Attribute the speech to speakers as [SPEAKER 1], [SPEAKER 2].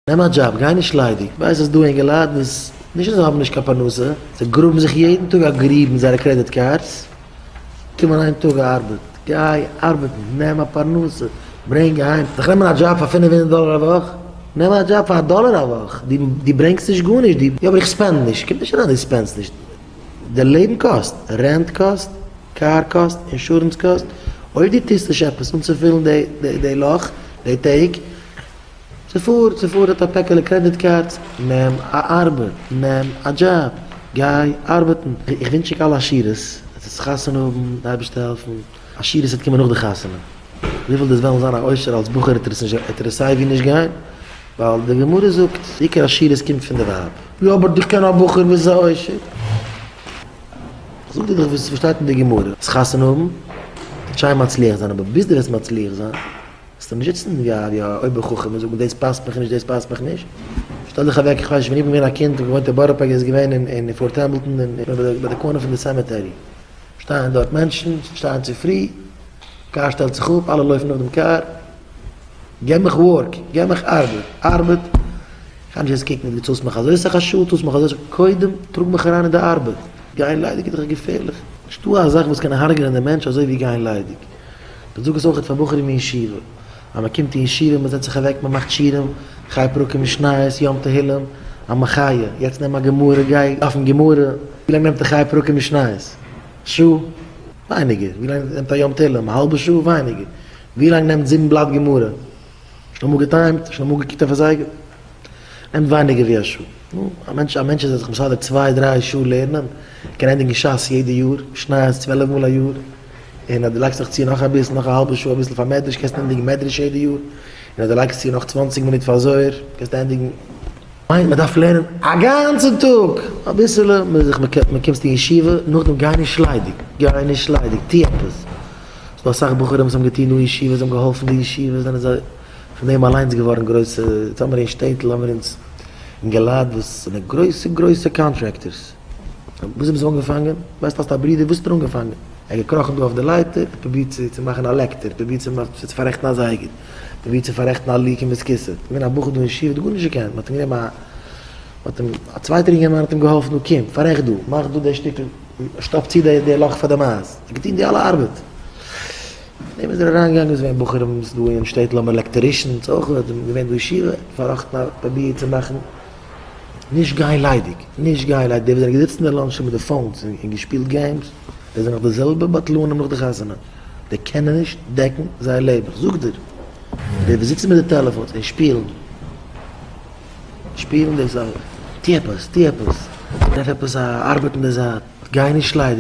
[SPEAKER 1] נעם א דזשאב, גיי נישט ליידיג. ווייסט אז דא אינגעלייט וואס, נישט אז זיי האבן נישט קיין פרנסה, זיי גראבן זיך יעדן טאג א גריב מיט זייערע credit cards, קומען איין טאג א ארבעט, גיי ארבעטן, נעם א פרנסה, ברענג אהיים, זיך נעמען א דזשאב פאר 500 דאלער א וואך? נעם א דזשאב פאר א דאלער א וואך, דו דו ברענגסט נישט גארנישט, דו, יא אבער איך spend נישט, קומט נישט אריין דו spend סט נישט, די לעבן קאסט, rent קאסט, קאר קאסט, אינשורענס קאסט, אויב דו טוסט נישט עפעס אנצופילן די די לאך, די טעג, ס'פארט, ס'פארט האט א פעקעלע credit cards, נעם א ארבעט, נעם א דזשאב, גיי ארבעטן. איך ווינטש ענק אלע עשירות, עטס וועטס חתונה האבן, די אייבערשטער העלפן, עשירות וועט קומען נאך די חתונה. וויפיל דאס וועלן זיין א עושר אלס בחור וועט ער עס נישט, וועט ער עס סייווי נישט גיין, ווייל די גמרא זאגט, די עיקר עשירות קומט פון די ווייב. יא אבער איך קען א בחור וואס איז א עושר. איך זאג דיר דאך וואס שטייט אין די גמרא, וועסט חתונה האבן, וועט שיין מצליח זיין, אבער ביז דו וועסט מצליח זיין, וועסטו נישט זיצן ווי א ווי א אויבער חכם און זאגן דאס פאסט מיך נישט דאס פאסט מיך נישט. שטעל דיך אוועק, איך ווייס נישט ווען איך בין געווען א קינד און געוואוינט אין בארא פארק איז עס געווען אין אין פארט העמילטאן אין ביי די corner פון די cemetery שטייען דארט מענטשן שטייען צופרי קאר שטעלט זיך אפ אלע לויפן נאך דעם קאר געב מיך work געב מיך ארבעט ארבעט איך גיי נישט יעצט קוקן דו צאלסט מיך אזוי סאך א שעה צאלסט מיך אזוי סאך קודם טראג מיך אריין אין די ארבעט גיין ליידיג איז דאך געפערליך נישטא א זאך וואס קען הרג'נען דעם מענטש אזוי ווי גיין ליידיג. איך זאג עס אויך פאר בחורים אין ישיבה, אז מען קומט אין ישיבה, מען זעצט זיך אוועק, מען מאכט שיעורים, חי פרקים משניות, יום תהילים, א מחיה, יעצט נעם א גמרא, גיי אויפן גמרא, ווי לאנג נעמט א חי פרקים משניות? שעה? ווייניגער, ווי לאנג נעמט א יום תהילים? א האלבע שעה? ווייניגער, ווי לאנג נעמט זיבן בלאט גמרא? שוין אמאל געטיימט? שוין אמאל געקוקט אויף א זייגער? נעמט ווייניגער ווי א שעה. נו, א מענטש, א מענטש איז זיך מסדר צוויי דריי שעה לערנען, קען ענדיגן שס יעדע יאר, משניות 12 מאל א יאר, און אז דו לייגסט זיך צו נאך אביסל, נאך א האלבע שעה אביסל פאר מדרש, קענסטו ענדיגן מדרש יעדע יאר, און אז דו לייגסט צו נאך 20 מינוט פאר זוהר, קענסטו ענדיגן. מיינט מען דארף לערנען א גאנצן טאג, אביסעלע, מען זיך מען קומסט אין ישיבה, נאכדעם גיי נישט ליידיג, גיי נישט ליידיג, טו עפעס. ס'דא אסאך בחורים וואס האבן געטון דא אין ישיבה, זיי האבן געהאלפן די ישיבה, זענען זיי פון דעם אליינס געווארן גרויסע, יעצט האמיר אין שטעטל האמיר אונז אינגעלייט וואס זענען גרויסע גרויסע contractors. וואס האבן זיי אנגעפאנגען? ווייסט האסט א ברודער וואס האט ער אנגעפאנגען? ער איז געקראכן דא אויף די לייטער, ער האט פרובירט צו צו מאכן א לעקטער, פרובירט צו צו פאררעכטן א זייגער, פרובירט צו פאררעכטן א leak אין בית הכסא. געווען א בחור דא אין ישיבה האט גארנישט געקענט, מען האט אים געגעבן א, מען האט אים, א צווייטער אינגערמאן האט אים געהאלפן, נו קום, פאררעכט דא, מאך דא די שטיקל, שטאפ צו די די לאך פאר די מייז. ער האט געטון די אלע ארבעט. נאכדעם איז ער אריינגעגאנגען, איז געווען בחורים דא אין שטעטל האבן electricians אויך, געווען דא ישיבה, פארראכטן א, פרובירט צו מאכן. נישט גיין ליידיג, נישט גיין ליידיג, די וואס זענען געזיצן אין די lunch מיט די phones און געשפילט games, די זענען נאך די זעלבע בטלנים נאך די חתונה, די קענען נישט דעקן זייער לעבן, איך זאג דיר, די וואס זיצן מיט די טעלעפאנס און שפילן, שפילן די זאך, טו עפעס, טו עפעס, טרעף עפעס א ארבעט אין די זייט, גיי נישט ליידיג.